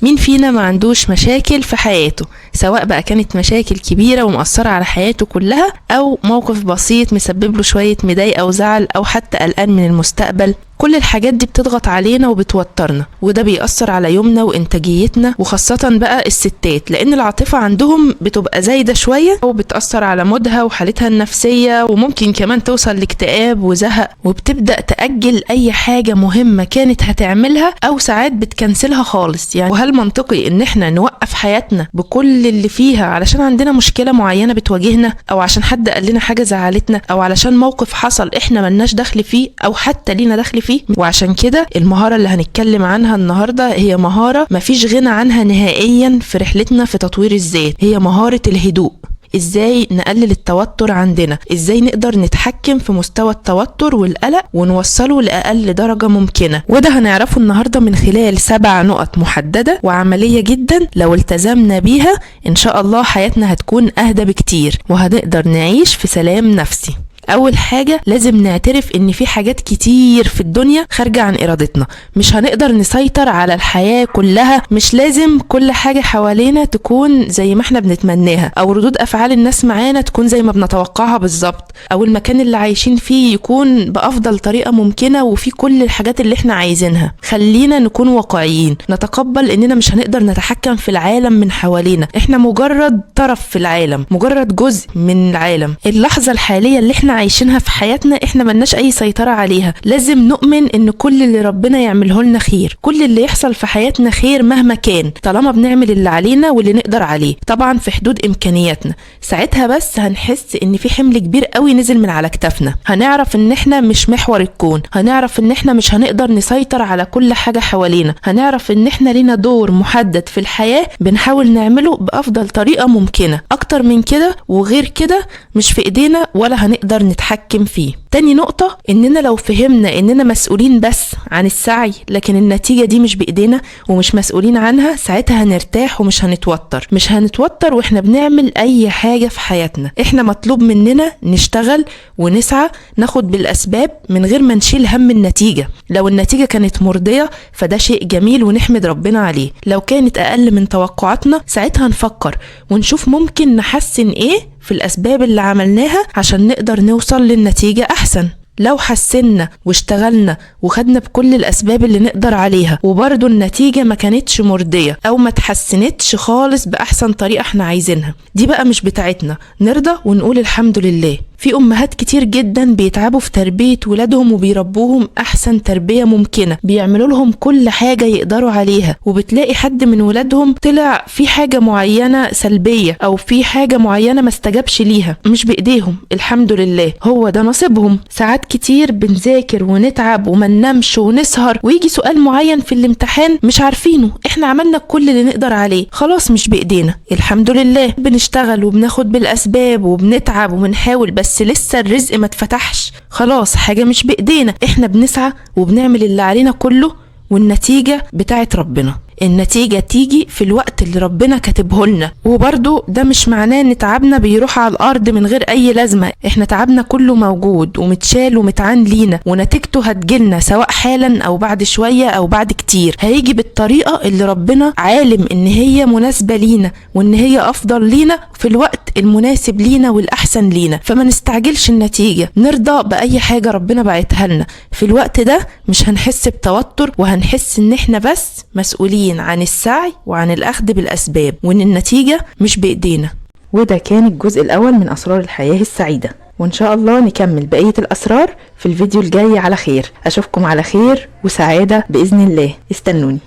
مين فينا ما عندوش مشاكل في حياته، سواء بقى كانت مشاكل كبيرة ومؤثرة على حياته كلها، أو موقف بسيط مسبب له شوية مضايقة أو زعل، أو حتى قلقان من المستقبل. كل الحاجات دي بتضغط علينا وبتوترنا، وده بيأثر على يومنا وإنتاجيتنا، وخاصة بقى الستات، لأن العاطفة عندهم بتبقى زايدة شوية وبتأثر على مودها وحالتها النفسية، وممكن كمان توصل لاكتئاب وزهق، وبتبدأ تأجل أي حاجة مهمة كانت هتعملها، أو ساعات بتكنسلها خالص. يعني وهل منطقي إن إحنا نوقف حياتنا بكل اللي فيها علشان عندنا مشكلة معينة بتواجهنا، أو عشان حد قال لنا حاجة زعلتنا، أو علشان موقف حصل إحنا ملناش دخل فيه أو حتى لينا دخل فيه؟ وعشان كده المهارة اللي هنتكلم عنها النهاردة هي مهارة مفيش غنى عنها نهائيا في رحلتنا في تطوير الذات، هي مهارة الهدوء. ازاي نقلل التوتر عندنا، ازاي نقدر نتحكم في مستوى التوتر والقلق ونوصله لأقل درجة ممكنة. وده هنعرفه النهاردة من خلال 7 نقط محددة وعملية جدا، لو التزمنا بيها ان شاء الله حياتنا هتكون اهدى بكتير وهنقدر نعيش في سلام نفسي. أول حاجة لازم نعترف إن في حاجات كتير في الدنيا خارجة عن إرادتنا، مش هنقدر نسيطر على الحياة كلها، مش لازم كل حاجة حوالينا تكون زي ما احنا بنتمناها، أو ردود أفعال الناس معانا تكون زي ما بنتوقعها بالظبط، أو المكان اللي عايشين فيه يكون بأفضل طريقة ممكنة وفيه كل الحاجات اللي احنا عايزينها. خلينا نكون واقعيين، نتقبل إننا مش هنقدر نتحكم في العالم من حوالينا، احنا مجرد طرف في العالم، مجرد جزء من العالم. اللحظة الحالية اللي احنا عايشينها في حياتنا احنا ملناش اي سيطرة عليها. لازم نؤمن ان كل اللي ربنا يعمله لنا خير، كل اللي يحصل في حياتنا خير مهما كان، طالما بنعمل اللي علينا واللي نقدر عليه، طبعا في حدود امكانياتنا. ساعتها بس هنحس ان في حمل كبير قوي نزل من على كتافنا، هنعرف ان احنا مش محور الكون، هنعرف ان احنا مش هنقدر نسيطر على كل حاجة حوالينا، هنعرف ان احنا لينا دور محدد في الحياة بنحاول نعمله بافضل طريقة ممكنة. اكتر من كده وغير كده مش في ايدينا ولا هنقدر نتحكم فيه. تاني نقطة، اننا لو فهمنا اننا مسؤولين بس عن السعي، لكن النتيجة دي مش بايدينا ومش مسؤولين عنها، ساعتها هنرتاح ومش هنتوتر، مش هنتوتر واحنا بنعمل اي حاجة في حياتنا. احنا مطلوب مننا نشتغل ونسعى، ناخد بالاسباب من غير ما نشيل هم النتيجة. لو النتيجة كانت مرضية فده شيء جميل ونحمد ربنا عليه، لو كانت اقل من توقعاتنا ساعتها نفكر ونشوف ممكن نحسن ايه في الأسباب اللي عملناها عشان نقدر نوصل للنتيجة أحسن. لو حسنا واشتغلنا وخدنا بكل الأسباب اللي نقدر عليها وبرضو النتيجة ما كانتش مرضية أو ما تحسنتش خالص بأحسن طريقة احنا عايزينها، دي بقى مش بتاعتنا، نرضى ونقول الحمد لله. في أمهات كتير جدا بيتعبوا في تربية ولادهم وبيربوهم أحسن تربية ممكنة، بيعملوا لهم كل حاجة يقدروا عليها، وبتلاقي حد من ولادهم طلع في حاجة معينة سلبية أو في حاجة معينة ما استجابش ليها، مش بإيديهم، الحمد لله هو ده نصيبهم. ساعات كتير بنذاكر ونتعب وما ننامش ونسهر، ويجي سؤال معين في الامتحان مش عارفينه، احنا عملنا كل اللي نقدر عليه، خلاص مش بإيدينا، الحمد لله. بنشتغل وبناخد بالأسباب وبنتعب وبنحاول، بس لسه الرزق ما اتفتحش، خلاص حاجة مش بإيدينا، احنا بنسعى وبنعمل اللي علينا كله والنتيجة بتاعت ربنا، النتيجة تيجي في الوقت اللي ربنا كاتبه لنا. وبرضو ده مش معناه ان تعبنا بيروح على الارض من غير اي لازمة، احنا تعبنا كله موجود ومتشال ومتعان لينا، ونتيجته هتجيلنا سواء حالا او بعد شوية او بعد كتير، هيجي بالطريقة اللي ربنا عالم ان هي مناسبة لينا وان هي افضل لينا في الوقت المناسب لينا والاحسن لينا. فما نستعجلش النتيجة، نرضى باي حاجة ربنا بعتها لنا في الوقت ده، مش هنحس بتوتر وهنحس ان احنا بس مسؤولين عن السعي وعن الأخذ بالأسباب وإن النتيجة مش بإيدينا. وده كان الجزء الأول من أسرار الحياة السعيدة، وإن شاء الله نكمل بقية الأسرار في الفيديو الجاي على خير. أشوفكم على خير وسعادة بإذن الله، استنوني.